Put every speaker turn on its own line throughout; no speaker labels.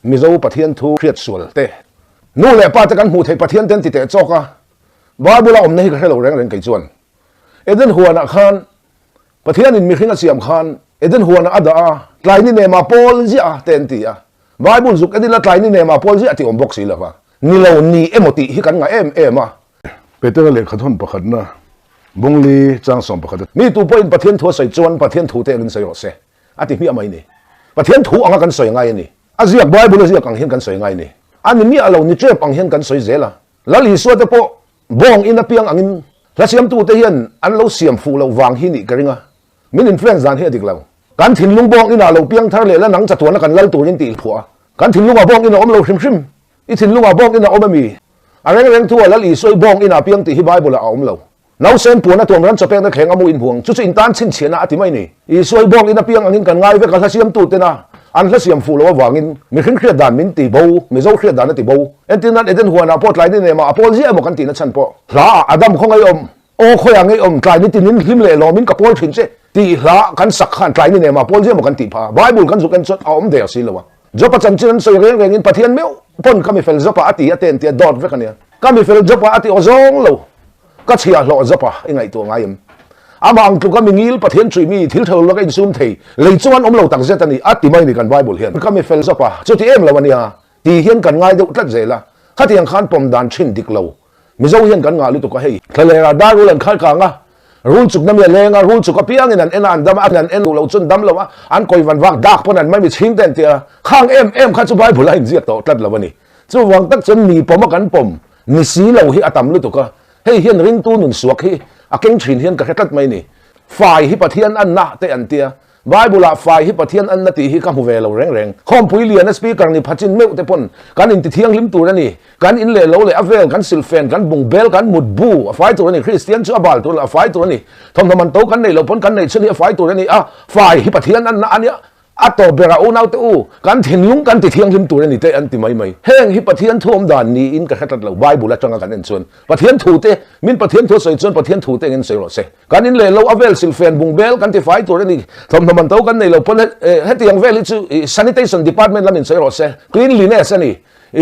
Mizo Pathian thu hriat sual te. Nu leh pa te kan hmuh theih Pathian te an ti teh chawk a, Bible a awmna hi ka hre lo reng reng kei chuan. Eden huanah khan Pathianin mihring a siam khan Eden huanah a dah a, tlai ni nema pawl ziah a te an ti a. Bible zuk en ila tlai ni nema pawl ziah tih awm bawk si lo va, ni lo ni emaw tih hi kan ngah em em a. Petera lehkhathawn pakhatna Bungli chang 11 a. Mi tu pawhin Pathian thu a sawi chuan Pathian thu te angin sawi rawh se a ti hmiah mai ni. Pathian thu anga kan sawi ngai a ni. A ziak Bible a ziak ang hian kan sawi ngai a ni. A ni miah lo ni tep ang hian kan sawi zel a. Lal Isua te pawh bawng in apiang angin hla siamtute hian an lo siam fuh loh vang hi nih ka ring a. Min influence dan hi a dik lo. Kan thinlung bawng inah lo piang thar leh la nang chatuana kan lal turin tih phuah a. Kan thinlungah bawng in a awm lo hrim hrim. I thinlungah bawng in a awm ami? A reng reng thu a Lal Isua i bawng inah piang tih hi Bible ah a awm lo. Nausen puan a tuam ran chawpekna thleng a mu inhuang chu chu in tan chhinchhiahna a ti mai ni. Isua i bawng in a piang angin kan ngai vek a hla siamtu tena an hla siam fuh loh avangin mihring hriat dan min ti bo, Mizo hriat dan a ti bo. Entir nan Eden huanah pawh tlai ni nemah a pawl ziah emaw kan tihna chhan pawh hla ah Adam khaw ngeiawm Aw khawiah ngeiawm tlai ni tinin hlim leh lawmin ka pawl thin che tih hla kan sak khan tlai ni nemah pawl ziah emaw kan tih phah a, Bible kan zuk en chuan a awm der si lo a. Job-a chanchin an sawi reng rengin Pathian meuh pawn ka mifel Job-a a ti a ten tia dawt vek a nia. Ka mifel Job-a a ti aw zawng lo. Ka chhia hlawh Job-a i ngaihtuah ngai em? Amah ang tluka mi ngil Pathian chui mi thil thalo laka insum thei lei chung an awm lo tak zet a ni a ti mai ni kan Bible hian. Ka mifel Job-a chuti em lo a nia ti hian kan ngai deuh tlat zel a. Khatiang khan pawm dan thin dik lo. Mizo hian kan ngah lutuk a hei. Thlalera dar rul an khar kang a, rul chukna mi a leng a, rul chuk apiangin an en a, an dam a, an en duh loh chuan dam lo a, an kawi van vak dak pawn an mai mi chhing te an ti a, khang em em kha chu Bible a inziak tawh tlat lo a ni. Chuvang tak chuan mi pawm a kan pawm ni si lo hi a tam lutuk a, hei hian ringtu nun suak hi a keng thin hian ka hre tlat mai ni. Fai hi Pathian anna te an ti a, Bible ah fai hi Pathian anna tih hi ka hmu ve lo reng reng. Khawmpui liana speaker ni phachin meuh te pawn kan inti thianghlim tur a ni. Kan in leh lo leh a vel, kan silhfen, kan bung bel, kan mut bu a fai tur a ni. Kristian chu a bal tur lo, a fai tur a ni. Thawmhnaw man to kan neih loh pawn kan neih chhun hi a fai tur a ni a, fai hi Pathian anna a nia. A tawp berah unaute u, kan thinlung kan ti thianghlim tur a ni te an ti mai mai. Heng hi Pathian thu awm dan niin ka hre tlat lo, Bible atanga kan en chuan. Pathian thu te, min Pathian thu a sawi chuan Pathian thu te engin sawi rawh se. Kan in leh lo a vel silhfen bung bel kan ti fai tur a ni. Thawmhnaw man to kan nei lo pawn hetiang vel hi chu sanitation department lamin sawi rawh se. Cleanliness a ni.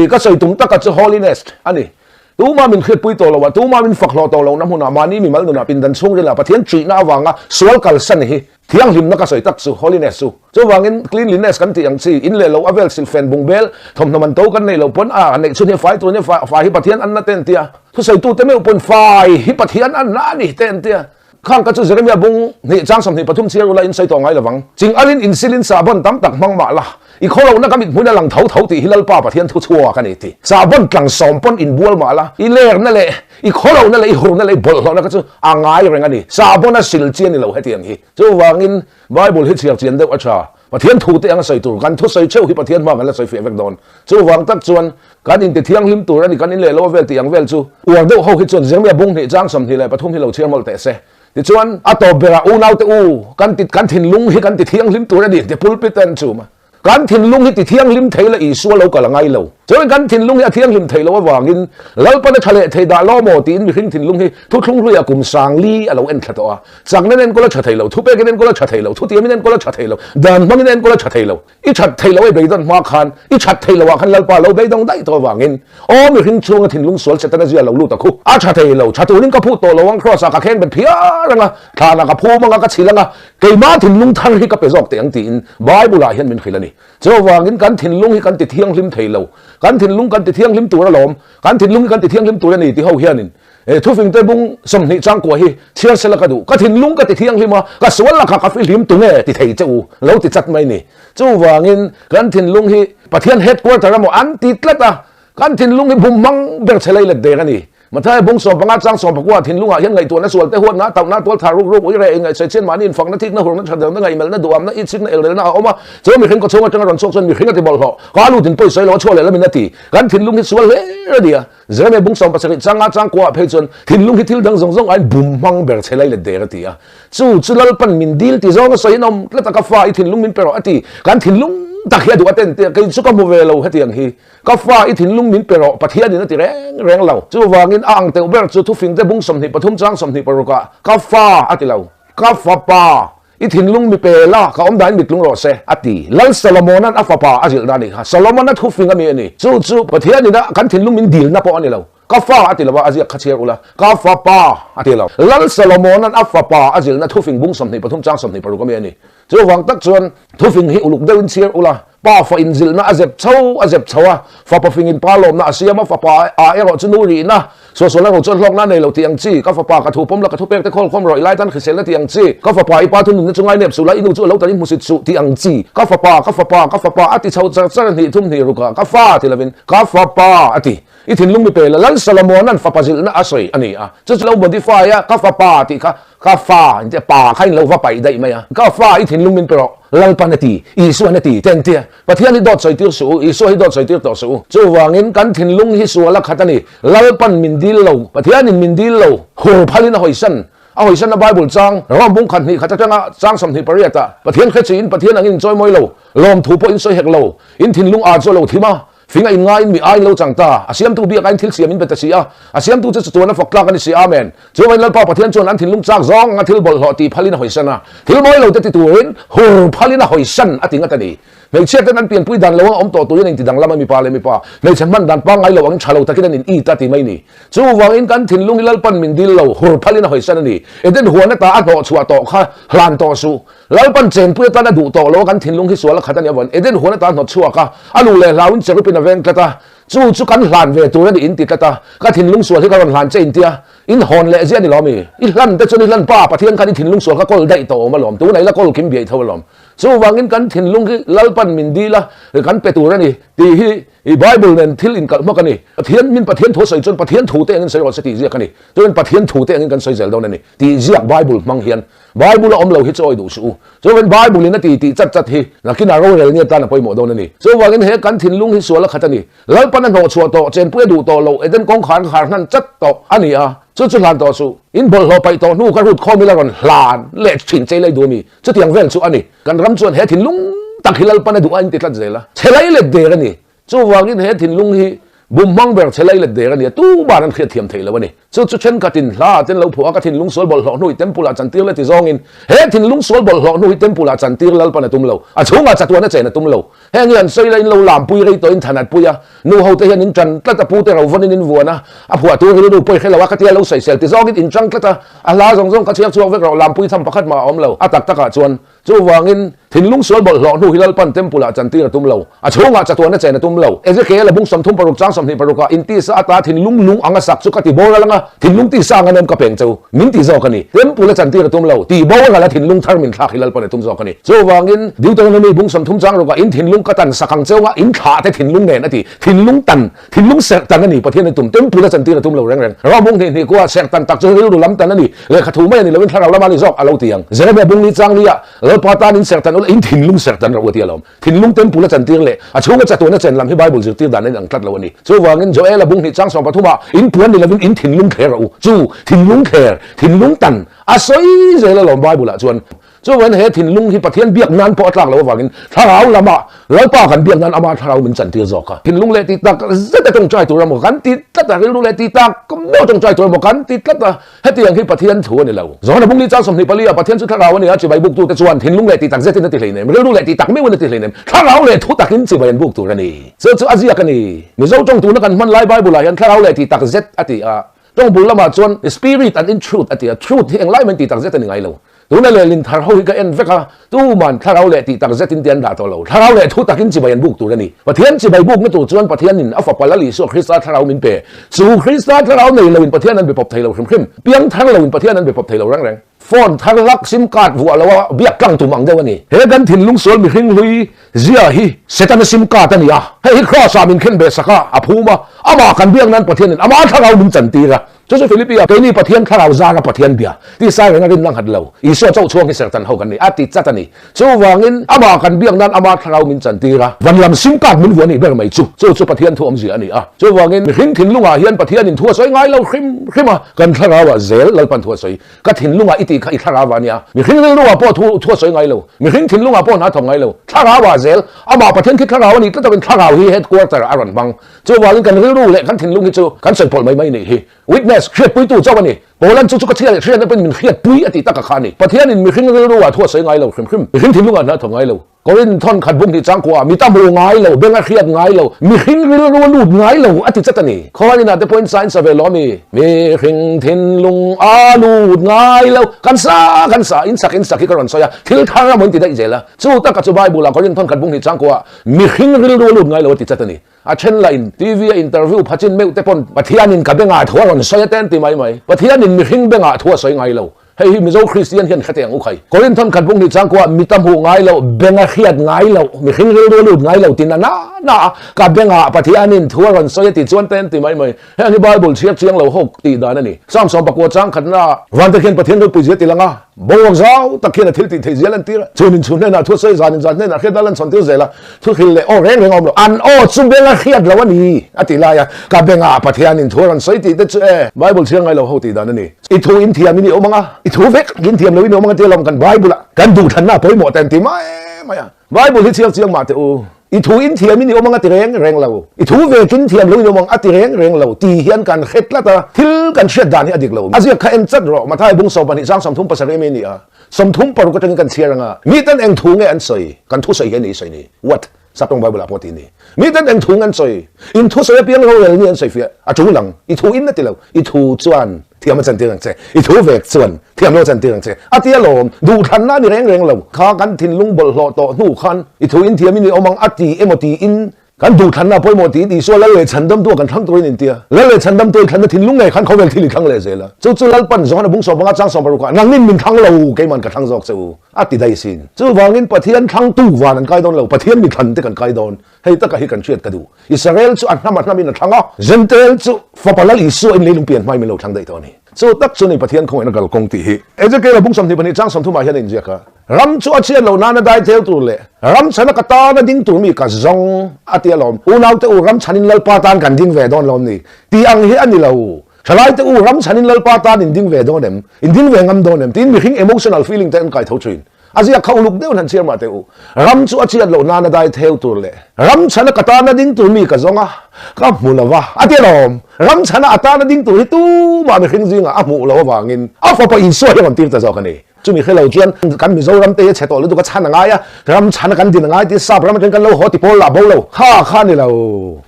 Ka sawi tum taka chu holiness a ni. Tuma min hriatpui tawh lo a, tuma min fak hlawh tawh lohna hmunah mahni mimal nunah pindan chhungrila Pathian ṭihna avanga sual kalsan hi Thianghlimna ka sawi tak chu, holiness chu. Chuvangin cleanliness kan tih ang chi, in leh lo a vel silhfen bung bel, thawmhnaw man to kan neih loh pawn a, neih chhun hi fai tur nia, fai hi Pathian anna te an ti a. Thusawitu te meuh pawn fai hi Pathian anna a ni te an ti a. Khang ka chu Jeremia bung hnih chang 23 chhiar ula in sawi tawh ngai lovang. Ching alin insilin sahbawn tam tak hmang mah la, I khawlohna ka mit hmun a lang tho tho tih hi Lalpa Pathian thu chhuak a ni ti. Sahbawn tlang sawm pawn inbual mah la, i lerna leh i khawlohna leh i hurna leh i bawlhhlawhna kha chu a ngai reng a ni. Sahbawn a sil chi a ni lo hetiang hi. Chuvangin Bible hi chhiar chian deuh a tha. Pathian thu te anga sawi tur, kan thu sawi theuh hi Pathian hma kan la sawi fiah vek dawn. Chuvang tak chuan kan inti thianghlim tur a ni, kan inleh lo a vel tih ang vel chu uar deuh ho hi chuan Jeremia bung hnih chang 23 hi lo chhiar mawlh teh se. Tichuan, a tawp berah unaute u, kan ti, kan thinlung hi kan ti thianghlim tur a ni, ti pulpit a an chum a. Kan thinlung hi ti thianghlim thei la Isua lo kal a ngai lo. Chuan kan thinlung hi a thianghlim thei lo avangin Lalpan a tha leh thei dah lo maw tiin mihring thinlung hi thuthlung hluiah kum sang li a lo en thla tawh a. Chakna in enkawl a tha thei lo, thupekin enkawl a tha thei lo, thutiamin enkawl a tha thei lo, dan hmangin enkawl a tha thei lo. I that thei lo ei beidawng hma khan, i that thei lo ah khan Lalpa lo beidawng daih tawh avangin, aw mihring chhunga thinlung sual Setana zia lo lut a khu. A tha thei lo, tha turin ka phut tawh lo ang, Kraws ah ka kheng bet phiar anga, thlan ah ka phum anga, ka chhil anga, keimah thinlung thar hi ka pe zawk teh ang tiin Bible ah hian min hrilh a ni. Chuvangin kan thinlung hi kan ti thianghlim thei lo, kan thinlung kan ti thianghlim tur alawm, kan thinlung hi kan ti thianghlim tur a ni ti ho hianin He thufingte bung 20 changkua hi chhiar sela ka duh, ka thinlung ka ti thianghlim a, ka sual lakah ka fihlim tunge ti thei che u lo ti chat mai ni. Chuvangin kan thinlung hi Pathian headquarter emaw an ti tlat a, kan thinlung hi bum hmang ber che lei let der a ni. Mathaia bung 15 chang 19 thinlungah hian ngaihtuahna sual te huatna, tauhna, tualthah ruk ruk, uire, inngaihsawi chian mahni infakna, thikna, hurna, thatelna, ngaihmelhna, duhamna, itsikna, elrelna a awm a. Chu mihring kawchhung atanga rawn chhuak chuan mihring a ti bawlhhlawh, ka lut in pawisawi lo a chhuah leh lamin a ti. Kan thinlung hi sual hle a ni a. Jeremia bung 17 changa changkua ah phei chuan thinlung hi thil dang zawng zawng aiin bum hmang ber che lai let der a ti a. Chu chu Lalpan min dil ti zawng a sawi in awm tlat a, ka fa i thinlung min pe rawh a ti. Kan thinlung tak hi a duh a ten tia kei chu ka hmu ve lo hetiang hi. Ka fa i thinlung min pe rawh Pathian in a ti reng reng lo. Chuvangin a ang teuh ber chu thufingte bung 23 chang 26 ah ka fa a ti lo. Ka fapa. I thinlung mi pe la, ka awm dahin mitlung rawh se, a ti. Lal Solomona'n a fapa a zilh dan a nih kha. Solomona thufing a mi a ni. Chu chu Pathianin a kan thinlung min dilna pawh a ni lo. Ka fa a ti lo a, a ziak kha chhiar ula. Ka fapa a ti lo. Lal Solomona'n a fapa a zilhna thufing bung 23 chang 26 a mi a ni. Chuvang tak chuan thufing hi uluk deuhin chhiar ula. Pa fa inzilhna a zep chho a zep chho a, fapa fingin pa lawmna a siam a, fapa a erawh chu nu rihna, suahsualna ro chuan hlawkna a nei lo tih ang chi, ka fapa ka thu pawm la ka thupek te khawl khawm rawh i lai tan hriselna tih ang chi, ka fapa i pa thu nunna chu ngai nep suh la i nu chu a lo tarin hmusit suh tih ang chi, ka fapa ka fapa ka fapa a ti chho char char a hnih thum hnih ruk a, ka fa ti lovin ka fapa a ti. I thinlung mi pe la Lal Solomona'n fapa zilhna a sawi a ni a, chu chu lo modify a, ka fapa tih kha Ka fa, intia pa kha in lo va paih daih mai a. Ka fa, i thinlung min pe rawh. Lalpan a ti, Isuan a ti, te an tia. Pathian hi dawt sawi tir suh u, Isua hi dawt sawi tir tawh suh u. Chuvangin kan thinlung hi sual a khat a ni. Lalpan min dil lo, Pathianin min dil lo, hur phalin a hawisan. A hawisanna Bible chang, Rom bung khat hnih khat atanga chang 28 ah, Pathian hre chiin Pathian angin inchawi mawi lo, lawmthu pawh in sawi hek lo, in thinlung aa chu a lo thim a, Fing a inngaiin mi aiin lo chang ta, a siamtu biak aiin thil siam in be ta si a, a siamtu chu chatuan a fak tlak a ni si. Amen. Chuvain Lalpa Pathian chuan an thinlung chak zawng anga thil bawlhhlawh tih phalin a hawisan a, thil mawi lo te ti turin hur phalin a hawisan a ti ngat a ni. Hmeichhia ten an pianpui dan lo anga awm tawh turin a inti danglam a, mipa leh mipa hmeichhe hman dan pangngai lo angin tha lo takin an in it a ti mai ni. Chuvangin kan thinlung hi Lalpan min dil lo, hur phalin a hawisan a ni. Eden huan ata a hnawhchhuah tawh kha hlan tawh suh. Lalpan chenpui atan a duh tawh lo a, kan thinlung hi sual a khat a nih avangin Eden huan atan hnawt chhuak a, a lu leh hlauin cherupin a veng tlat a, chu chu kan hlan ve tur a nih in ti tlat a, ka thinlung sual hi ka rawn hlan che in tia, in hawn leh ziah a ni lo mi? I hlan te chuan i hlan pa Pathian khan i thinlung sual kha kawl daih tawh awm alawm, tunah i la kawl kim biaih tho alawm. Chuvangin kan thinlung hi Lalpan min dil a, kan pe tur a ni tih hi i Bible nen thil inkalh hmak a ni. Pathian min Pathian thu a sawi chuan Pathian thu te engin sawi rawh se tih ziak a ni. Chuan Pathian thu te engin kan sawi zel dawn a ni tih ziak Bible hmang hian Bible a awm lo hi chu awi duh suh u. Chuan Bible in a ti tih chat chat hi nakinah rorel ni atan a pawimawh dawn a ni. Chuvangin he kan thinlung hi sual a khat a ni. Lalpan a hnawhchhuah tawh, chenpui a duh tawh loh, Eden kawngkhar an khar hnan chat tawh a ni a, chu chu hlan tawh suh. In bawlhhlawh paih tawh hnu ka rut khawm ila rawn hlan leh thin chei lai duh a mi. Chutiang vel chu a ni. Kan ram chuan he thinlung tak hi Lalpan a duh a in ti tlat zel a. Chhe lai let der a ni. Chuvangin he thinlung hi bum hmang ber che lai let der a ni a, tuman an hriat thiam thei lo a ni. Chu chu thenkhatin hla ah ten lo phuah a, ka thinlung sual bawlhhlawh hnu hi temple ah chantir le ti zawngin he thinlung sual bawlhhlawh hnu hi temple ah chantir Lalpan a tum lo, a chhungah chatuan a chen a tum lo. Heng hi an sawi la in lo lampui rei tawhin than at pui a, nu ho te hian in tan tlat a, pu te ro vawn in in vuan a, a phuah tur rilru pawi hre lo a, ka tia lo sawisel ti zawngin in tang tlat a, a hla zawng zawng kha chhiar chhuak vek rawh, lampui tham pakhat mah a awm lo, a tak takah chuan Chuvangin, thinlung sual bawlhhlawh hnu hi Lalpan Temple-ah chantir a tum lo. A chhungah chatuan a chen a tum lo. Ezekiel-a bung 36 chang 26 ah intisa ata thinlung lung anga sak chu ka ti boral anga, thinlung tisa anga nem ka peng cheu, min ti zawk a ni. Temple a chantir a tum lo. Ti boral a thinlung thar min thlak hi Lalpan a tum zawk a ni. Chuvangin, Deuteronomy bung 30 chang rukah in thinlung ka tan sak ang cheu nga in thlah te thinlung nen a ti. Thinlung tan Thinlung serhtan a ni, Pathian a tum, temple a chantir a tum lo reng reng. Ramung hnih hnih kua serhtan tak chu rilru lam tan a ni, lehkha thu mai a ni loin thlarau lama ni zawk a lo ti ang. Jeremia bungli changli ah Lalpa tan in serhtan ula in thinlung serhtan rawh u a ti alawm. Thinlung temple a chantir leh a chhunga chatuan a chen lam hi Bible zirtir dan a inang tlat lo a ni. Chuvangin Joela bung hnih chang 13 ah in puan ni lovin in thinlung thler rawh u. Chu thinlung thler, thinlung tan a sawi zel alawm Bible ah chuan. Chuan he thinlung hi Pathian biak nan pawh a tlak loh avangin thlarau lama Lalpa kan biak nan ama thlarau min chantir zawk a. Thinlung leh tih tak zet a tawngtai tur emaw kan ti tlat a, rilru leh tih tak meuh a tawngtai tur emaw kan ti tlat a, hetiang hi Pathian thu a ni lo. Johana Bungli chang 24 ah Pathian chu thlarau a ni a, chibai buktute chuan thinlung leh tih tak zetin a ti hleinem, rilru leh tih tak meuhin a ti hleinem, thlarau leh thu takin chibai an buk tur a ni. Chu chu a ziak a ni. Mizo tawng tuna kan hman lai Bible ah hian thlarau leh tih tak zet a ti a, tawng bul lamah chuan spirit and in truth a ti a, truth hi englai mai tih tak zet a ni ngai lo. Tuna lehlin thar ho hi ka en vek a, tuman thlarau leh tih tak zetin te an dah tawh lo. Thlarau leh thu takin chibai an buk tur a ni. Pathian chibai bukna tur chuan Pathianin a fapa Lal Isua Krista thlarau min pe. Chu Krista thlarau nei loin Pathian an be pawp thei lo hrim hrim. Piang thar loin Pathian an be pawp thei lo reng reng. Phone thar hlak sim card vuah lo a biak tlang tum ang deuh a ni. He kan thinlung sual mihring hlui zia hi Setana sim card a ni a. Hei hi Kraws ah min khen beh sak a, a phum a. Amah kan biak nan Pathianin amah thlarau min chantir a. Chu chu Philippi-a, Keini Pathian thlarau zara Pathian bia, tisa renga rinna nghat lo, Isua chauh chhuang hi serhtan ho kan ni, a ti chat a ni. Chuvangin, amah kan biak nan ama thlarau min chantir a, van lam sim card min vuah nih ber mai chu, chu chu Pathian thu awmzia a ni a. Chuvangin, mihring thinlungah hian Pathianin thu a sawi ngai lo hrim hrim a, kan thlarauah zel Lalpan thu a sawi. Ka thinlungah i tih kha i thlarauah a nia. Mihring rilruah pawh thu thu a sawi ngai lo. Mihring thinlungah pawh hna a thawk ngai lo. Thlarauah zel, amah Pathian khi thlarau a nih tlat avin thlarau hi headquarter a rawn hmang. Chuvangin kan rilru leh kan thinlung hi chu kan sawi pawlh mai mai nih hi. Witness. Witness, hriatpuitu chauh a ni. Paulan chu chu ka chhia leh hriatna pawhin min hriatpui a tih taka kha a ni. Pathianin mihring rilru ah thu a sawi ngai lo hrim hrim. Mihring thinlungah hna a thawk ngai lo. Korin thawn khat bung hnih changkua ah mit a hmu ngai lo, beng a hriat ngai lo, mihring rilru a lut ngai lo a ti chat a ni. Khawngaih inah te pawhin sa in sa ve lo a mi? Mihring thinlung a lut ngai lo. Kan sa kan sa, in sak in sak hi ka rawn sawi a, thil thar a maw in ti daih zel a. Chu taka chu Bible ah Korin thawn khat bung hnih changkua ah mihring rilru a lut ngai lo a ti chat a ni. A then lah in TV a interview phachin meuh te pawn Pathianin ka bengah thu a rawn sawi a te an ti mai mai. Pathianin mihring bengah thu a sawi ngai lo. Hei hi Mizo Kristian hian hre teh ang u khai. Korinthon khat bung hnih changkua mit a hmuh ngai loh, beng a hriat ngai loh, mihring rilru a lut ngai lo tin a na na a, ka bengah Pathianin thu a rawn sawi a ti chuan te an ti mai mai. Heng hi Bible chhiar chiang lo hawk tih dan a ni. Psalm 19 chang khatna vante khian Pathian ropui zia ti lang a, boruak zau tak khian a thil tih theih zia lantir a, chhun in chhun hnenah thu a sawi zan in zan hnenah hriatna lan chhawn tir zel a, thu hril leh aw reng reng a awm lo. An aw chu beng a hriat lo a ni a ti lai a, ka bengah Pathianin thu a rawn sawi tih te chu e Bible chhiar ngai lo ho tih dan a ni. I thu in thiam in i awm ang a, i thu vek in thiam lo in i awm ang a tia lawm kan Bible ah kan duhthlanna a pawimawh ta an ti mai mai a. Bible hi chhiar chiang mah teh u. I thu in thiam in i awm ang a ti reng reng lo. I thu ve kin thiam lo in awm ang a ti reng reng lo ti hian kan hre tlat a, thil kan hriat dan hi a dik lo. A ziak kha en chat rawh, Mathai bung 12 chang 37 emi a ni a, 36 atangin kan chhiar ang a, miten eng thu nge an sawi? Kan thusawi hi a ni sawi ni. What? Saptawng Bible ah pawh ti a ni. Miten eng thu nge an sawi? In thusawi apiang rorel ni an sawi fiah a tul ang. I thu in a ti lo. I thu chuan thiam a chantir ang che, i thu vek chuan thiam lo a chantir ang che, a ti alawm, duhthlanna a ni reng reng lo. Kha kan thinlung bawlhhlawh tawh hnu khan i thu in thiam in i awm ang a ti emaw tiin kan duhthlanna a pawimawh tiin Isua lal leh chhandamtu a kan thlang turin in tia. Lal leh chhandamtu i thlanna thinlung ngei khan khawvel thil i thlang leh zel a. Chu chu Lalpan Johana bung 15 chang 16 ah nangin min thlang lo, keiman ka thlang zawk che u a ti daih sin. Chuvangin Pathian thlangtu van an kai dawn lo, Pathian mi thlan te kan kai dawn. Hei taka hi kan hriat ka duh. Israel chu a hnam a hnamin a thlang a, Jentail chu Fapa Lal Isua in leilung pian hmain min lo thlang daih tawh a ni. Chu tak chu ni Pathian khawngaihna kalkawng tih hi. Ezekiel-a bung 22 chang 30 ah hian a inziak a, Ram chu a chhiat loh nana dai tel tur leh ram chhana ka tana ding tur mi ka zawng a ti alawm. Unaute u ram chhanin Lalpa tan kan ding ve dawn lawm ni? Tih ang hi a ni lo. Thalaite u ram chhanin Lalpa tan in ding ve dawn em? In ding ve ngam dawn em? Tiin mihring emotional feeling te an kai tho thin. A ziak kha uluk deuhin han chhiar mah teh u. Ram chu a chhiat loh nana dai theu tur leh ram chhana ka tana ding tur mi ka zawng a, ka hmu lo va, a ti alawm. Ram chhana a tana ding tur hi tumah mihring zingah a hmuh loh avangin a fapa Isua hi a rawn tir ta zawk a ni. Chumi hre lo chuan kan Mizoram te hi a chhe tawh lutuk a chhan a ngai a, ram chhana kan din a ngai tih sap ram atangin kan lo haw ti pawl lah bo lo kha kha a ni lo.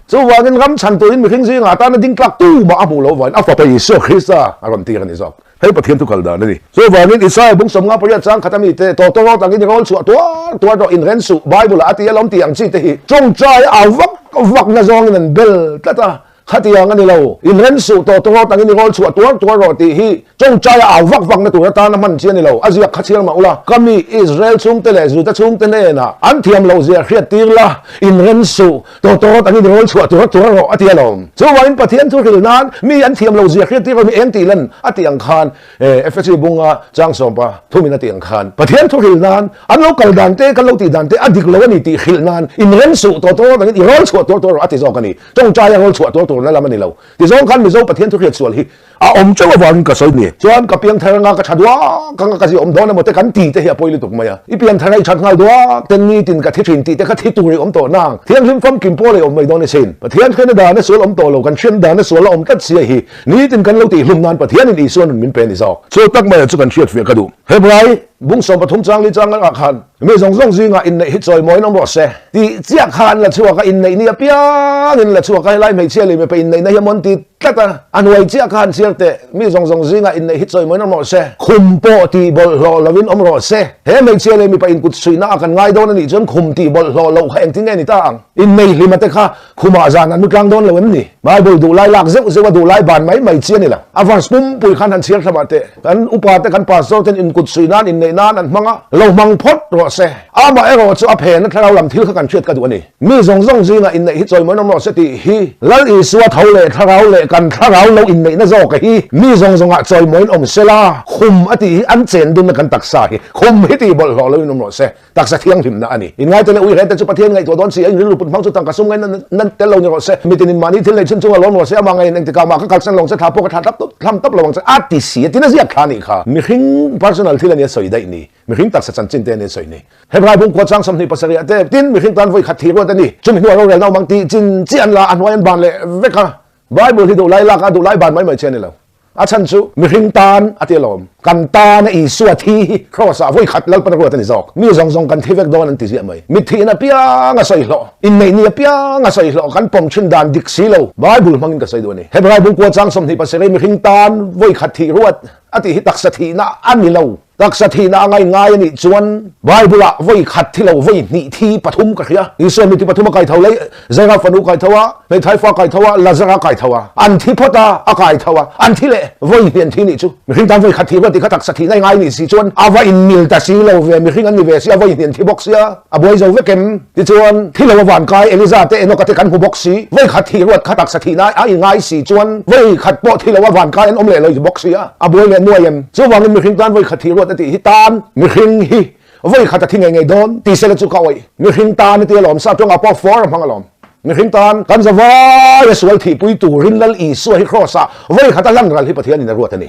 Chuvangin ram chhan turin mihring zingah a tana ding tlak tumah a hmuh loh avangin a fapa Isua Krista a rawn tir a ni zawk. Hei Pathian thu kal dan a ni. Chuvangin Isaiah bung 58 chang khat a mi te, Tawtawr rawt angin i rawl chhuah tuar tuar rawh, inren suh, Bible ah a ti alawm tih ang chi te hi tawngtai au vak vak na zawngin an bel tlat a, khatiang a ni lo. Inren suh, tawtawr rawt angin i rawl chhuah tuar tuar rawh tih hi tawngtai au vak vak na tur atan a hman chi a ni lo. A ziak kha chhiar mah ula, ka mi Israel chhungte leh Juda chhungte hnenah an thiam loh zia hriat tir la, inren suh, Tawtawt angin rawl chhuah tura tura rawh a ti alawm. Chuvangin Pathian thu hril nan mi an thiam lo zia hriat tir mi eng tih lan a tih ang khan Efesi bunga chang sawmpa thumin a tih ang khan Pathian thu hril nan an lo kal dan te kan lo tih dan te a dik lo a ni tih hrilh nan inrem suh tawtawt angin i rawl chhuah tur tur rawh a ti zawk a ni. Tawngtaia rawl chhuah tur turna lam a ni lo. Tizawng khan Mizo Pathian thu hriat sual hi A awm chauh avangin ka sawi ni. Chuan ka piangthar anga ka tha duak anga ka zi awm dawn emaw te kan ti te hi a pawi lutuk mai a. I piangthar a i that nghal duak ten nitin ka thi thin tih te kha thi tur i awm tawh nang. Thianghlim famkim pawl ei awm mai dawn i sin. Pathian hriatna dana sual awm tawh lo kan hriatna dana sual a awm tlat sia hi nitin kan lo tihhlum nan Pathianin Isua nun min pe ni zawk. Chu tak mai ah chu kan hriatfiah ka duh. Hebrai bung 13 chang li chang ah khan mi zawng zawng zingah inneih hi chawimawiin awm rawh se tih chiah kha an la chhuak a, inneih ni apiangin an la chhuak a, helai hmeichhia leh mipa inneihna hi a mawn ti tlat a, a hnuai chiah kha han chhiar teh, mi zawng zawng zingah inneih hi chawimawiin awm rawh se, khum pawh tih bawlhhlawh lovin awm rawh se, he hmeichhia leh mipa inkut suihna a kan ngai dawn a nih chuan khum tih bawlhhlawh loh kha engtin nge ni ta ang? Innei hlima te kha Khumah zan an mutlang dawn lo em ni? Bible duh lai lak zeuh zeuh a duh lai ban mai mai chi a ni lo. A verse pumpui khan han chhiar thlamah teh. Kan upa te kan pastor ten inkut suih nan inneih nan an hmang a, lo hmang phawt rawh se. Amah erawh chu a phen a thlarau lam thil kha kan hriat ka duh a ni. Mi zawng zawng zingah inneih hi chawimawiin awm rawh se tih hi Lal Isua tho leh thlarau leh kan thlarau lo inneihna zawk a hi mi zawng zawngah chawimawiin awm se la, khum a tih hi an chen dunna kan taksa hi khum hi tih bawlhhlawh loin awm rawh se. Taksa thianghlimna a ni. Inngaite leh uihrete chu Pathian ngaihtuah dawn si a, in rilru put hmang chu tangka sum ngaina nan tel lo ni rawh se. Mitin in mahni thil neih chhun chunga lawm rawh se, amah ngaiin engtikah mah ka kalsan lo ang che, thla pawh ka thla thlap thlam tawp lo ang che, a ti si a, tin a ziak thla a nih kha. Mihring personal thil a ni a sawi daih ni. Mihring taksa chanchin te a ni a sawi ni. Hebrai bungkua chang 27 ah te, tin mihring tan vawi khat thi ruat a ni. Chumi hnuah rorelna awm ang tih chin chiah an la, a hnuai an ban leh vek a. Bible hi duhlai lak a, duhlai ban mai mai che a ni lo. A chhan chu mihring tan a ti alawm. Kan tana Isua thi hi Kraws ah vawikhat Lalpan a ruat a ni zawk. Mi zawng zawng kan thi vek dawn an ti ziah mai. Mithihin apiang a sawi hlawh, inneih ni apiang a sawi hlawh kan pawm thin dan dik si lo. Bible hmangin ka sawi duh a ni. Hebrai bungkua chang 27 mihring tan vawikhat thih ruat a tih hi taksa thihna a ni lo. Taksa thihna a ngai ngai a nih chuan Bible ah vawi khat thi lo vawi hnih thi pathum ka hria. Isua miti pathum a kai tho lei, Zaira fanu kai tho a, hmeithai fa kai tho a, Lazara kai tho a. An thi phawt a, a kai tho a, an thi leh vawi hnih an thi nih chu. Mihring tan vawi khat thih ruat tih kha taksa thihna i ngai nih si chuan a va in mil ta si lo ve, mihring an ni ve si a, vawi hnih an thi bawk sia. A buai zo vek em? Tichuan, thi lo a van kai Eliza te Enoka te kan hmu bawk si. Vawi khat thih ruat kha taksa thihna a in ngai si chuan vawi khat pawh thi lo a van kai an awm leh lo bawk si a, a buai leh nuai em? Chuvangin mihring tan vawi khat thih ruat a tih hi tan mihring hi vawi khat a thi ngei ngei dawn ti sela chu ka awih. Mihring tan a ti alawm, sa tawngah pawh for a hmang alawm. Mihring tan kan zavai a sual thihpui turin Lal Isua hi Kraws ah vawi khat a hlan ral hi Pathianin a ruat a ni.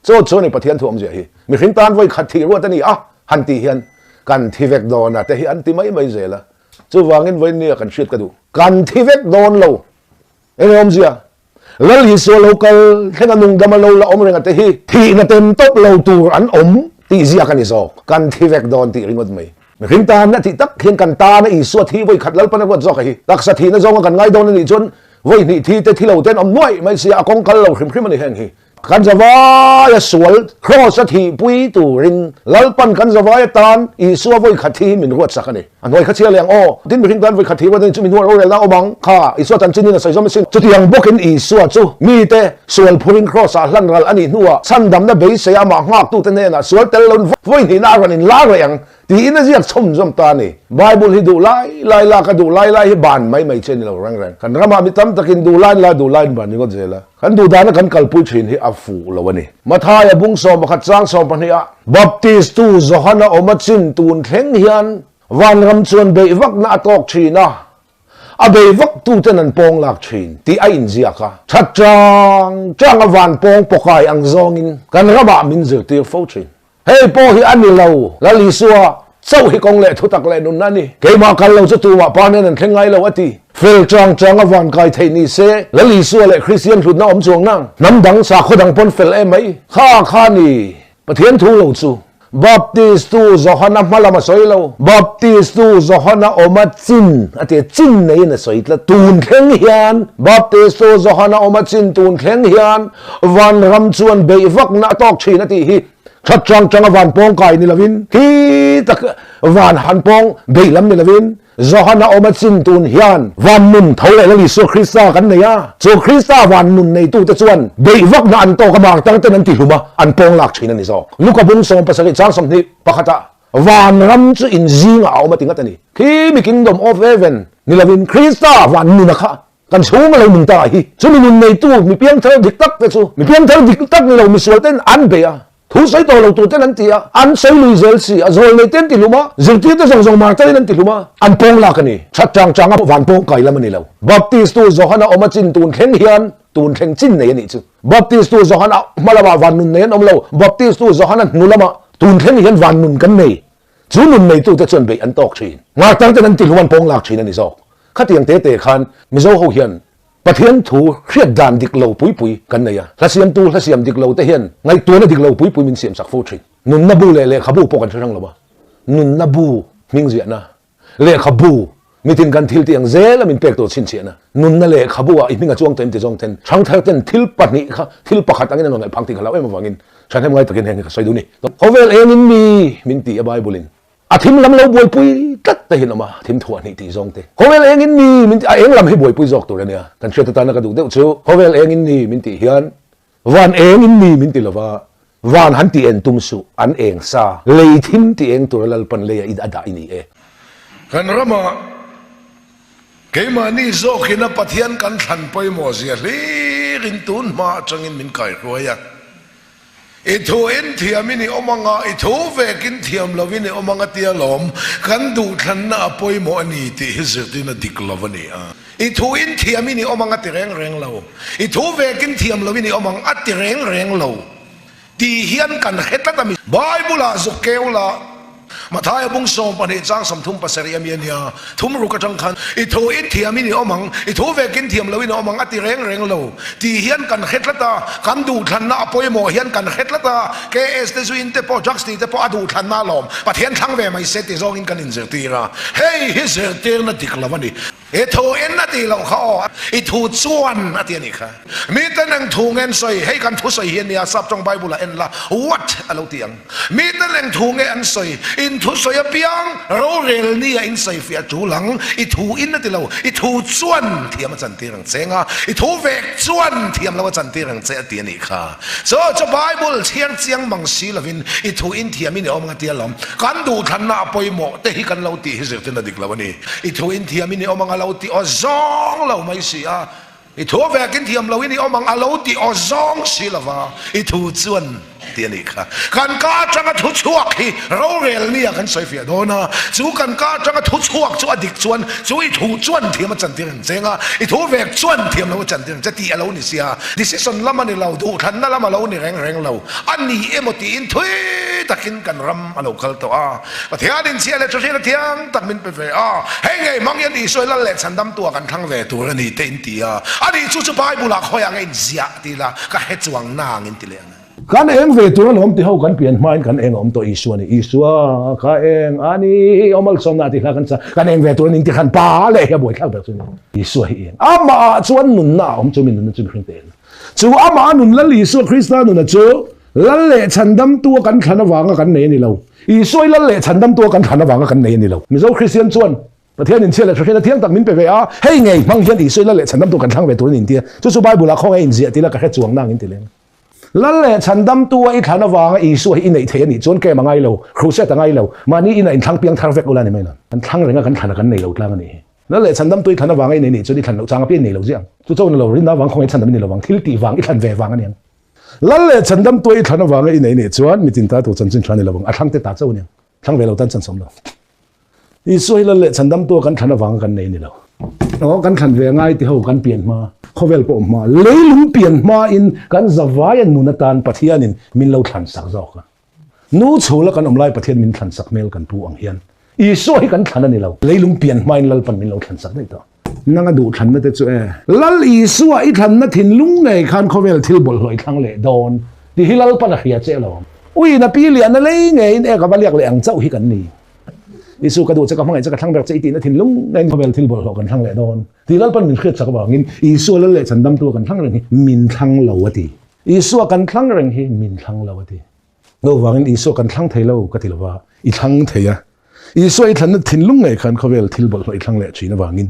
Chaw chu ni Pathian thu awmzia hi mihring tan vawi khat thih ruat a ni a, han tih hian kan thi vek dawn a te hi an ti mai mai zel a, chuvangin vawiin nia kan hriat ka duh. Kan thi vek dawn lo. Enge awmzia? Lal Isua lo kal thleng a nungdam a lo la awm reng a te hi thihna tem tawp lo tur an awm tih ziak a ni zawk. Kan thi vek dawn tih ringawt mai. Mihring tan a tih tak hian kan tan a Isua thi vawi khat Lalpan a ruat zawk a hi. Taksa thihna zawnga kan ngai dawn a nih chuan vawi hnih thi te thi lo ten awm nuaih mai sia a kawng kal lo hrim hrim a ni heng hi. Kan zavaia sual Kraws a thihpui turin Lalpan kan zavai atan Isua vawi khat thi hi min ruatsak a ni. A hnuai kha chhia leh ang aw. Tin mihring tan vawi khat thi ruat a ni chu mi hnuah rorelna a awm ang kha Isua chanchin in a sawi zawm asin. Chutiang bawkin Isua chu mite sual phurin Kraws ah hlan ral a nih hnuah chhandamna beisei amah nghaktute hnenah sual tel loin vawi hnihna a rawn inlar reh ang tiin a ziak chhawmzawm ta a ni. Bible hi duh lai lai lak a duh lai lai hi ban mai mai che a ni lo reng reng. Kan ramah mi tam takin duh lain la duh lain ban ringawt zel a. Kan duhdana kan kalpui thin hi a fuh lo a ni. Mathaia bung 11 chang 12 ah Baptist tu Johana awm a chin tun thleng hian vanram chuan beih vakna a tawk thin a, a bei vak tu ten an pawng lak thin tih a inziak a. That chang chang a van pawng pawkai ang zawngin kan ramah min zirtir fo thin. Hei pawh hi a ni lo, Lal Isua chauh hi kawng leh thutak leh nunna a ni. Keimah kal lo chu tumah pa nen an thleng ngai lo a ti. Fel chang chang a van kai theih ni se, Lal Isua leh Kristian hlutna awm chuang nang. Hnam dang, sakhaw dang pawn fel em mai. Kha kha ni, Pathian thu lo chu. Baptist tu Johana hma lam a sawi lo. Baptist tu Johana awm a chin a ti a, chin neiin a sawi tlat. Tun thleng hian Baptist tu Johana awm a chin tun thleng hian Vanram chuan beih vakna a tawk thin a tih hi that chang changa van pawng kai ni lovin khi tak van han pawng beih lam ni lovin Johana awm a chin tun hian van nun tho leh Lal Isua Krista kan nei a, chu Krista van nun neitute chuan beih vakna an tawk a martar ten an tihlum a, an pawng lak thin a ni zawk. Luka bung 70 chang 20 pakhatah vanram chu inzingah a awm a ti ngat a ni. Khi mi Kingdom of Heaven ni lovin Krista van nuna kha Kan chhung a lo nung ta hi chu mi nun neitu mi piangthar dik tak te chu mi piangthar dik tak ni lo misual ten an bei a, thu sawi tawh lo tur ten an ti a, an sawi lui zel si a, zawl nei te an ti hlum a, zirtir te zawng zawng mar tarin an ti hlum a, an pawng lak a ni. That chang chang a van pawng kai lam a ni lo. Baptist tu Johana awm a chin tun thleng hian tun thleng chin nei a nih chu. Baptist tu Johana hma lamah van nun nei an awm lo, Baptist tu Johana hnu lamah tun thleng hian van nun kan nei. Chu nun neitute chuan beih an tawk thin. Ngartar ten an ti hlum an pawng lak thin a ni zawk. Khatiang te te khan Mizo ho hian Pathian thu hriat dan dik lo pui pui kan nei a. Hla siamtu hla siam dik lo te hian ngaihtuahna dik lo pui pui min siam sak fo thin. Nunna bu leh lehkhabu pawh kan hre hrang lo a. Nunna bu hming ziahna, lehkhabu mitin kan thil tih ang zel a min pek tur chhinchhiahna. Nunna lehkhabu ah i hming a chuang tawh em ti zawng ten hrangthar ten thil pahnih kha thil pakhat angin an rawn ngaih phang tih ka hlau em avangin Thahnem ngai takin heng hi ka sawi duh ni. Khawvel engin mi min ti a Bible in a thim lam lo buaipui tlat te hi an awm a, thim thuah hnih tih zawng te. Khawvel engin mi min ti a eng lam hi buaipui zawk tur a nia. Kan hriat atana ka duh deuh chu khawvel engin mi min tih hian van engin mi min ti lova van han ti en tum suh an eng sa lei thim ti eng tura Lalpan leia i a dah i ni e.
Kan ramah keimahni zawkina Pathian kan thlan pawimawh zia hlirin tun hma atangin min kaihruai a. I thu in thiamin i awm anga, i thu vekin thiam lovin i awm anga tia lawm kan duhthlanna a pawimawh a ni tih hi zirtirna dik lo a ni a. I thu in thiamin i awm anga ti reng reng lo, i thu vekin thiam lovin i awm ang a ti reng reng lo tih hian kan hre tlat a mi. Bible-ah zuk keu la. Mathaia bung 12 chang 37 a mi a nia. Thum ruk atang khan i thu in thiam in i awm ang, i thu vekin thiam lo in a awm ang a ti reng reng lo tih hian kan hre tlat a, kan duhthlanna a pawimawh hian kan hre tlat a, KS te zu in te pawh drugs tih te pawh a duhthlanna alawm, Pathian thlang ve mai se ti zawngin kan inzirtir a, hei hi zirtirna dik lo a ni. I thu in a tih loh kha aw, i thu chuan a ti a nih kha. Miten eng thu nge an sawi? Hei kan thusawi hi a nia, Saptawng Bible ah en la, what a lo ti ang. Miten eng thu nge an sawi? In thusawi apiang rorel nia in sawi fiah tul ang. I thu in a ti lo, i thu chuan thiam a chantir ang che nga, i thu vek chuan thiam lo a chantir ang che a ti a nih kha. Chu chu Bible chhiar chiang mang si lovin i thu in thiam in i awm ang a ti alawm. Kan duhthlanna a pawimawh te hi kan lo tih hi zirtirna dik lo a ni. I thu in thiam in i awm ang a lo ti aw zawng lo mai si a. I thu vekin thiam loin i awm ang a lo ti aw zawng si lova, i thu chuan ti a nih kha. Kan ka atanga thu chhuak hi rorel nia kan sawi fiah dawn a, chu kan ka atanga thu chhuak chu a dik chuan chu i thu chuan thiam a chantir ang che nga, i thu vek chuan thiam lo a chantir ang che tih a lo ni sia. Decision lam a ni lo, duhthlanna lam a lo ni reng reng lo. A ni emaw tiin thui takin kan ram a lo kal tawh a. Pathianin chhia leh thuhriat a thiang tak min pe ve a, hei ngei hmang hian Isua lal leh chhandamtu ah kan thlang ve tur a ni te in ti a, ani chu chu Bible ah khawiah nge in ziah ti ila ka hre chuang nang in ti leh ang.
Kan eng ve tur alawm ti ho kan pian hmain kan eng a awm tawh Isua ni Isua ka eng a ni aw malsawmna ti hla kan sa kan eng ve tur a ni in ti khan pa leh hi a buaithlak ber chu ni Isua hi eng amah ah chuan nunna a awm chu mi nunna chu mihring te eng chu amah a nun lal Isua Krista nuna chu Lal leh chhandamtu a kan thlan avanga kan nei a ni lo. Isua i lal leh chhandamtu a kan thlan avanga kan nei a ni lo. Mizo Kristian chuan Pathian inchhia leh hrehrena thiang tak min pe ve a, hei ngei hmang hian Isua i lal leh chhandamtu kan thlang ve tur a ni intia. Chu chu Bible ah khawngaih inziah tila ka hre chuang nang in ti leng. Lal leh chhandamtu a i thlan avanga Isua hi i neih theih a nih chuan kem a ngai lo, crusade a ngai lo, mahni inah inthlang piang thar vek ula a ni mai lo. Kan thlang reng a kan thlan a kan nei lo tlang a nih hi. Lal leh chhandamtu i thlan avanga i nei nih chuan i thlan loh chang apiang i nei lo ziah ang. Chu chaw ni lo, rinna avang khawngaih chhandam i ni lovang, thil tih vang i thlan ve vang a ni ang. Lal leh chhandam tuai i thlan avanga i nei nih chuan mitin ta tur chanchin tha ni lovang, a thlang te ta chauh a ni ang, thlang ve lo tan chansawm lo. Isua hi lal leh chhandam tua kan thlan avanga kan nei a ni lo. Aw, kan thlan ve ngai ti ho kan pian hma, khawvel pawh awm hma, leilung pian hmain kan zavaia nun atan Pathianin min lo thlan sak zawk a. Nu chhula kan awm lai Pathian min thlan sak hmel kan pu ang hian Isua hi kan thlan a ni lo. Leilung pian hmain Lalpan min lo thlan sak daih tawh. Nanga duh thlanna te chu e. Lal Isua i thlanna thinlung ngei khan khawvel thil bawlhhlawh i thlang leh dawn tih hi Lalpan a hria che alawm. Uiin a pi liahna lei ngeiin ek a va liak leh ang chauh hi kan ni. Isu ka duh che ka hmangaih che ka thlang ber che i tihna thinlung ngeiin khawvel thil bawlhhlawh kan thlang leh dawn tih Lalpan min hriat chak avangin Isua lal leh chhandamtu a kan thlang reng hi min thlang lo a ti. Isua kan thlang reng hi min thlang lo a ti. Chuvangin Isua kan thlang thei lo ka ti lova, i thlang thei a. Isua i thlanna thinlung ngei khan khawvel thil bawlhhlawh i thlang leh thin avangin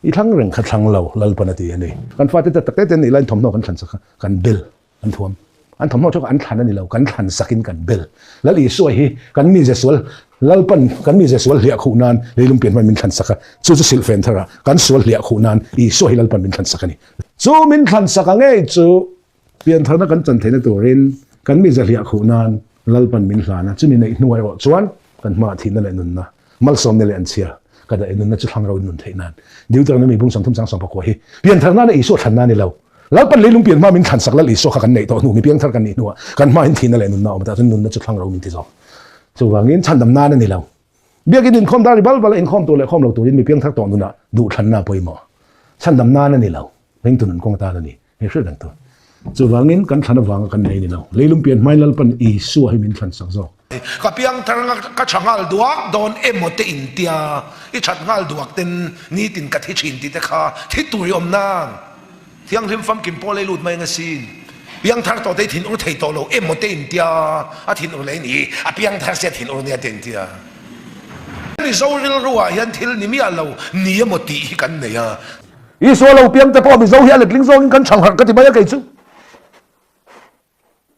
i thlang reng kha thlang lo Lalpan a ti a ni. Kan fate te takte te an nih laiin thawmhnaw kan thlan sak a, kan bel an thuam. An thawmhnaw chu an thlan a ni lo, kan thlan sakin kan bel. Lal Isua hi kan mize sual Lalpan kan mize sual hliah khuh nan leilung pian hman min thlan sak a, chu chu silhfen thar a, kan sual hliah khuh nan Isua hi Lalpan min thlan sak a ni. Chu min thlan sak a ngei chu Piantharna kan chan theihna turin kan mize hliah khuh nan Lalpan min hlan a, chumi neih hnuah erawh chuan kan hmaah thihna leh nunna, malsawmna leh anchhia ka daih nunna chu thlang ro in nun theih nan Deuteronomy bung 30 chang 19 hi pianthar nana Isua thlan na ni lo. Lalpan leilung pian hma min thlan sak Lal Isua kha kan neih tawh hnu, mi piangthar kan nih hnuah kan hmahin thihna leh nunna a awm ta chuan nunna chu thlang ro min ti zawk. Chuvangin chhandam nan a ni lo. Biakin inkhawm dar ri bal bal a inkhawm tur leh khawm lo turin mi piangthar tawh nunah duhthlanna a pawimawh. Chhandam nan a ni lo. Ringtu nun kawng atan a ni. He hriat reng tur. Chuvangin kan thlan avanga kan nei a ni lo. Leilung pian hmain Lalpan Isua hi min thlan sak zawk.
Ka piangthar anga ka tha nghal duak dawn emaw te intia i that nghal duak ten nitin ka thi thin tih te kha thi tur i awm nang. Thianghlim famkim pawh lei lut mai anga sin. Piangthar tawh te i thinur thei tawh lo emaw te intia a thinur leh ni a piangthar sia thinur nia te intia. Mizo rilru ah hian thil ni miah lo ni emaw tih hi kan nei a.
Isua lo piang te pawh Mizo hi a letling zawngin kan chhang harh ka ti mai a kei chu.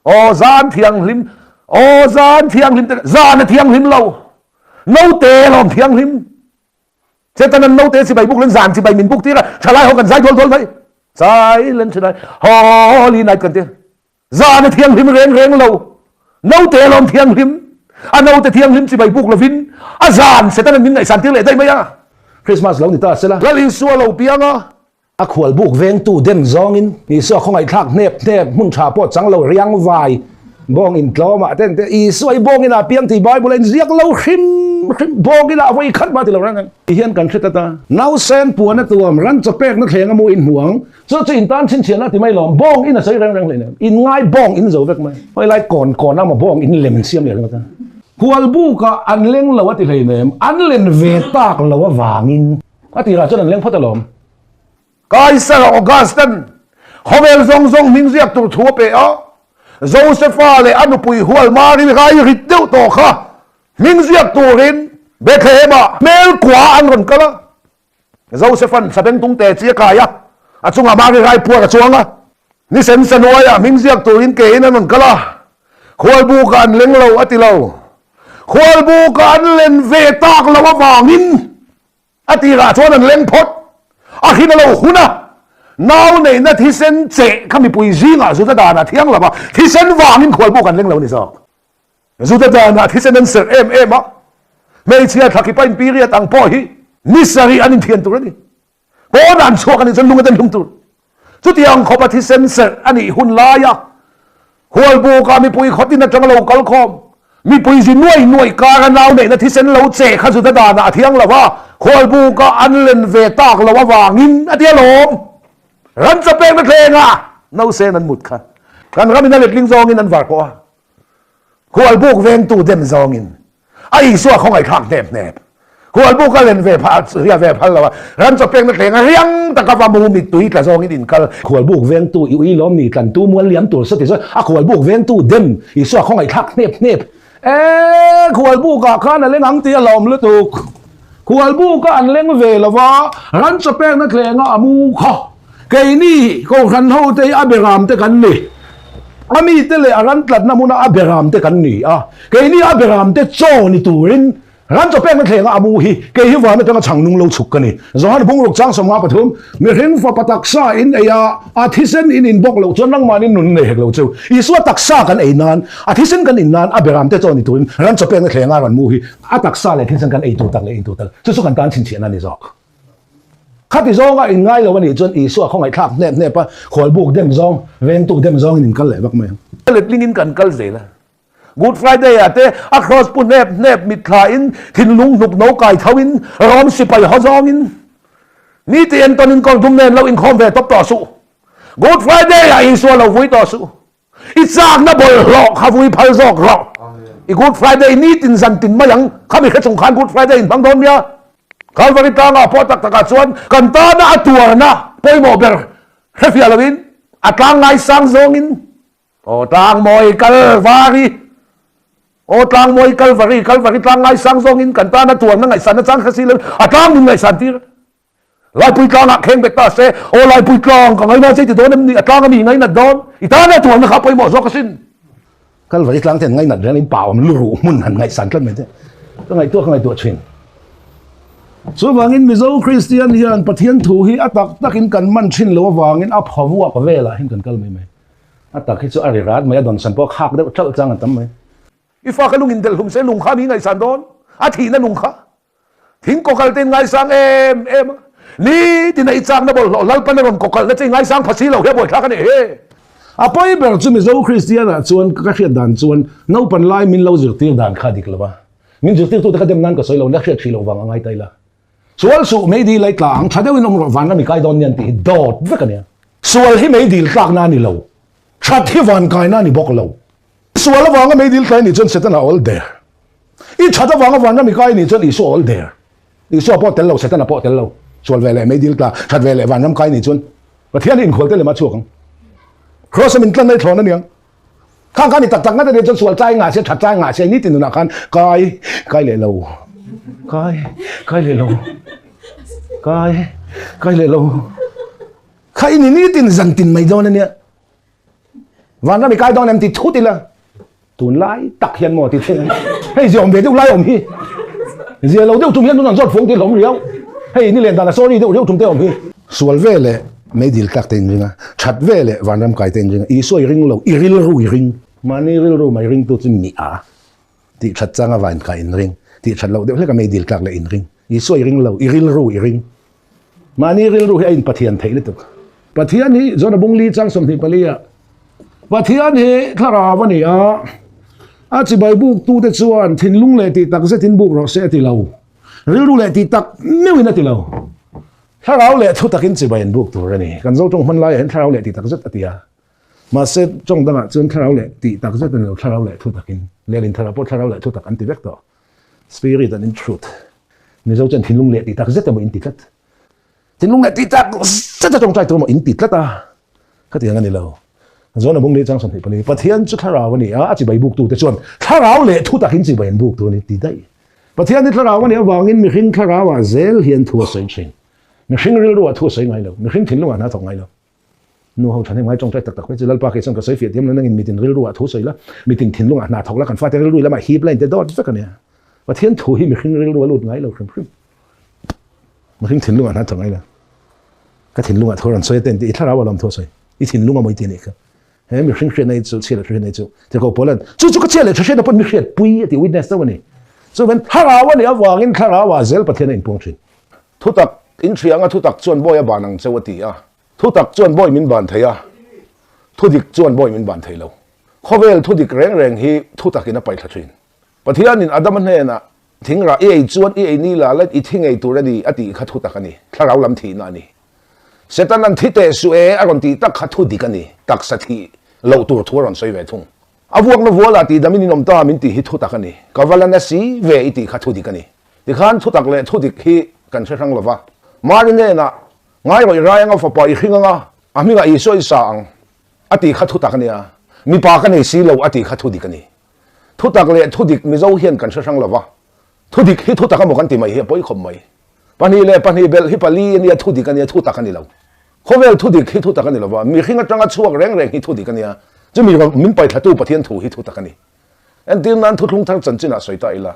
Aw zan thianghlim, aw zan thianghlim te zan a thianghlim lo. Note lawm thianghlim. Chetan an note chibai buk len zan chibai min buk tir a, thalai ho kan zai dual dual mai. Silent tonight, holy night kan ti. Zan a thianghlim reng reng lo. Naute alawm thianghlim. A naute thianghlim chibai buk lovin a zan Setanan min ngaihsan tir leh daih mai a. Christmas lo ni ta sela. Lal Isua lo piang a. A khual buk vengtu dem zawngin Isua khawngaihthlak hnep hnep hmun tha pawh chang lo riang vai. Bawng in tlawmah te te Isua i bawng inah piang tih Bible a inziak lo hrim hrim bawng inah vawi khat mah ti lo reng ang. Ti hian kan hre tlat a. Nausen puan a tuam, ran chaw pekna thleng a mu in hmu ang. Chu chu in tan chhinchhiahna ti mai lawm. Bawng in a sawi reng reng hleinem. In ngai bawng in zo vek mai. Hawi lai kawn kawn a maw bawng in lem in siam leh ringawt a. Hualbukah an leng lo a ti hleinem. An len ve tak lo avangin a tirah chuan an leng phawt alawm.
Kaisar Augustan khawvel zawng zawng hming ziak tur thu a pe a, Josefa leh a nupui hual Mari rai rit deuh tawh kha hming ziak turin Bethlehem-ah hmel kua an rawn kal a. Josefan sabengtung te chi a kai a, a chungah Mari rai puar a chuang a. Ni sen sanuaiah hming ziak turin kein an rawn kal a, Khualbukah an leng lo a ti lo. Khualbukah an len ve tak lo avangin A tirah chuan an leng phawt. A hrin a lo hun a, nau neihna thisen cheh kha mipui zingah Juda danah thiang lo va, thisen vangin khualbuk an leng lo a ni zawk. Juda danah thisen an serh em em a, hmeichhia thlakhipa in period ang pawh hi ni sarih an inthian tur a ni. Pawn an chhuak a nih chuan lung a den hlum tur. Chutiang khawpa thisen serh a nih hun laia Hualbukah mipui khawtin atanga lo kal khawm, mipui zi nuai nuai kara nau neihna thisen lo che kha Juda danah a thiang lo va, Hualbukah an len ve tak lo avangin a ti alawm. Ran chawpekna thlengah nausen an mut kha kan ramin a letling zawngin an var pawh a, Hualbuk vengtu dem zawngin A Isua khawngaihthlak hnep hnep. Hualbuk a len ve phah ria ve phal lo a, ram chaw pekna thleng a riang taka va mu mittui tla zawngin in kal.
Khualbuk vengtu i ui lawm ni tlantu mual liam tur saw ti chuan a khualbuk vengtu dem Isua khawngaihthlak hnep hnep. E khualbukah khan a leng ang tih a lawm lutuk. Khualbuka an leng ve lo va, ram chaw pekna thleng a a mu kha. Keini Kohhran hote hi a beram te kan ni. A mite leh a ran tlatna hmuna a beram te kan ni a. Keini a beram te chaw ni turin ran chaw pekna thlenga a mu hi kei hi van atanga chhang nung lo chhuk ka ni. Johan Bungruk chang 53, Mihring fapa taksa in ei a, a thisen in in bawk loh chuan nangmahni nun nei hek lo chu. Isua taksa kan ei nan, a thisen kan in nan a beram te chaw ni turin ran chaw pekna thlenga a rawn mu hi a taksa leh thisen kan ei tur tak leh in tur tak chu chu kan tan chhinchhiahna a ni zawk. Khati zawnga in ngai lo a nih chuan Isua khawngaihthlak hnep hnep a, khualbuk dem zawng, vengtuk dem zawngin in kal leh vak mai ang.
Letlingin kan kal zel a. Good Friday ah te a kraws pu hnep hnep mitthla in thinlung hnuk no kai tho in Rom sipai haw zawngin niti entawn in kawr dum nen lo inkhawm ve tawp tawh suh. Good Friday ah Isua lo vui tawh suh. I chakna bawlhhlawh kha vui phal zawk rawh. I Good Friday nitin zan tin mai ang. Khami hre chung khan Good Friday in hmang dawn nia. Calvary tlangah pawh tak takah chuan kan tana a tuarna pawimawh ber hrefiah loin a tlang ngaisang zawngin aw tlang mawi Kalvari aw tlang mawi Kalvari Kalvari tlang ngaisang zawngin kan tana tuarna ngaihsanna chang hre si loin a tlang min ngaihsan tir. Laipui tlangah kheng bet ta se, aw Laipui tlang ka ngaina che ti dawn em ni, a tlang a mi ngainat dawn, i tana tuarna kha pawimawh zawk asin.
Kalvari tlang te an ngainat reng in pa awm luruh hmun han ngaihsan tlat mai te ka ngaihtuah ka ngaihtuah thin. Chuvangin Mizo Kristian hian Pathian thu hi a tak takin kan man thin lo avangin a phavuak velah hian kan kal mai mai. A tak hi chu a ri rat mai, a dawnsan pawh a khak deuh ṭalh chang a tam mai.
I fa ka lung in delh hlum se lung kha mi ngaihsan dawn, a thihna lung kha. Thing kawkalh te in ngaisang em em a, nitin a i chakna bawlhhlawh Lalpan a rawn kawkalh na che i ngaisang pha si lo hi a buaithlak a nih hi.
A pawi ber chu Mizo Kristian ah chuan ka hriat dan chuan naupan lai min lo zirtir dan kha dik lo a, min zirtirtute kha dem nan ka sawi lo, la hriat hrih loh vang a ngai ta ila. Sual suh meidil ai tla ang, tha deuhin awm rawh vanram i kai dawn nia an tih hi dawt vek a nia. Sual hi meidil tlakna a ni lo, that hi van kaina a ni bawk lo. Sual avanga meidil tlai nih chuan Setana a awl der. I that avanga vanram i kai nih chuan Isua a awl der. Isua pawh tel lo, Setana pawh tel lo. Sual ve leh meidil tla, that ve leh vanram kai nih chuan Pathian hi inkhual te lem a chhuak ang. Kraws a min tlan mai thlawn a niang. Khang khan i tak tak ngat a nih chuan sual chai ngah se, that chai ngah se, nitin nunah khan kai, kai leh lo, kai, kai leh lo, kai, kai leh lo. Kha i ni nitin zantin mai dawn a nia. Vanram i kai dawn em ti thut ila tunlai tak hian maw ti thin hei zia awm ve deuh lai awm hi zia lo deuh tum hian tunah zawt fung ti hlawm riau hei ni len dan a sorry deuh riau tum te awm hi sual ve leh meidil tlak te in ring a that ve leh vanram kai te in ring a Isua i ring lo i rilru i ring mahni rilru mai ringtu chu mi a tih that changa vain kai in ring tih that loh deuh hlek a meidil tlak leh in ring Isua i ring lo i rilru i ring Mahni rilru hi a inpathian theih lutuk. Pathian hi Jona bung li chang 24 ah. Pathian hi thlarau a ni a, a chibai buktute chuan thinlung leh tih tak zetin buk rawh se a ti lo. Rilru leh tih tak meuhin a ti lo. Thlarau leh thu takin chibai an buk tur a ni. Kan Zotawng hman laiah hian thlarau leh tih tak zet a ti a. Mahse, tawng dangah chuan thlarau leh tih tak zet a ni lo, thlarau leh thu takin. Lehlin thlarau pawh thlarau leh thu tak an ti vek tawh. Spirit and in truth. Mizo chuan thinlung leh tih tak zet emaw in ti tlat. Thinlung leh tih tak zet a tawngtai tur emaw in ti tlat a. Khatiang a ni lo. Zawn a bung leh chang 24. Pathian chu thlarau a ni a, a chibai buktute chuan thlarau leh thu takin chibai an buk tur a ni ti daih. Pathian hi thlarau a nih avangin mihring thlarauah zel hian thu a sawi thin. Mihring rilruah thu a sawi ngai lo. Mihring thinlungah hna a thawk ngai lo. Nu ho thahnem ngai tawngtai tak tak mai chu Lalpa kei chuan ka sawi fiah diam lo nangin mitin rilruah thu sawi la, mitin thinlungah hna thawk la, kan fate rilru lamah hip la inte dawt vek a nia. Pathian thu hi mihring rilru a lut ngai lo hrim hrim. Mihring thinlungah hna thawk ngai lo. Ka thinlungah thu rawn sawi a te inti i thlarau a lawm thu a sawi. I thinlung a mawi ti a nih kha. He mihring hriatna hi chu chhia leh hriatna hi chu Tirhkoh Paula'n chu chu ka chhia leh hriatna pawn mi hriatpui a ti witness deuh a ni. Chuvan thlarau a nih avangin thlarauah zel Pathian a inpuang thin. Thutak in hria anga thutak chuan bawi a ban ang cheu a ti a. Thutak chuan bawi min ban thei a, thudik chuan bawi min ban thei lo. Khawvel thudik reng reng hi thutakin a paihthla thin. Pathianin Adama hnenah thingrah i ei chuan i ei ni la la i thi ngei tur a ni a tih kha thutak a ni, thlarau lam thihna a ni. Setanan thi teh suh e a rawn tih tak kha thudik a ni, taksa thih loh tur thu a rawn sawi ve thung. A vuakna vualah tihdamin in awm ta min tih hi thutak a ni. Ka va la na si ve i tih kha thudik a ni. Tikhan thutak leh thudik hi kan hre hrang lova. Mari hnenah Ngai rawih rai anga fapa i hring anga a hmingah Isua i sa ang a tih kha thutak a nia. Mipa ka nei si lo a tih kha thudik a ni. Thutak leh thudik Mizo hian kan hre hrang lova. Thudik hi thutak emaw kan ti mai hi a pawi khawp mai. Pahnih leh pahnih belh hi pali a nia thudik a nia thutak a ni lo. Khawvel thudik hi thutak a ni lova, mihring atanga chhuak reng reng hi thudik a nia. Chumi min paithlatu Pathian thu hi thutak a ni. Entir nan thuthlung thar chanchinah sawi ta ila.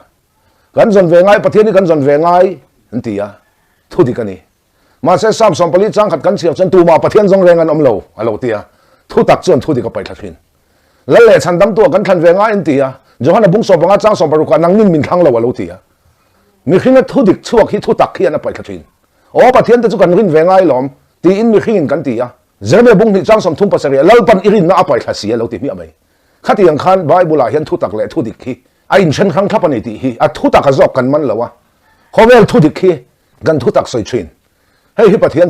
Kan zawn ve ngai, Pathian hi kan zawn ve ngai an ti a, thudik a ni. Mahse Psalm 14 chang khat kan chhiar chuan tumah Pathian zawng reng an awm lo a lo ti a, thutak chuan thudik a paihthla thin. Lal leh chhandamtu a kan thlan ve ngai an ti a, Johana bung 15 chang 16 ah nangnin min thlang lo a lo ti a. Mihringa thudik chhuak hi thutak hian a paihthla thin. Aw Pathian te chu kan rin ve ngai lawm tiin mihringin kan ti a, Jeremia bung hnih chang 37 ah Lalpan i rinna a paihthla si a lo ti hmiah mai. Khatiang khan Bible ah hian thutak leh thudik hi a inthen hrang thlap a ni tih hi a thutak a zawk kan man lo a, khawvel thudik hi kan thutak sawi thin. Hei hi Pathian.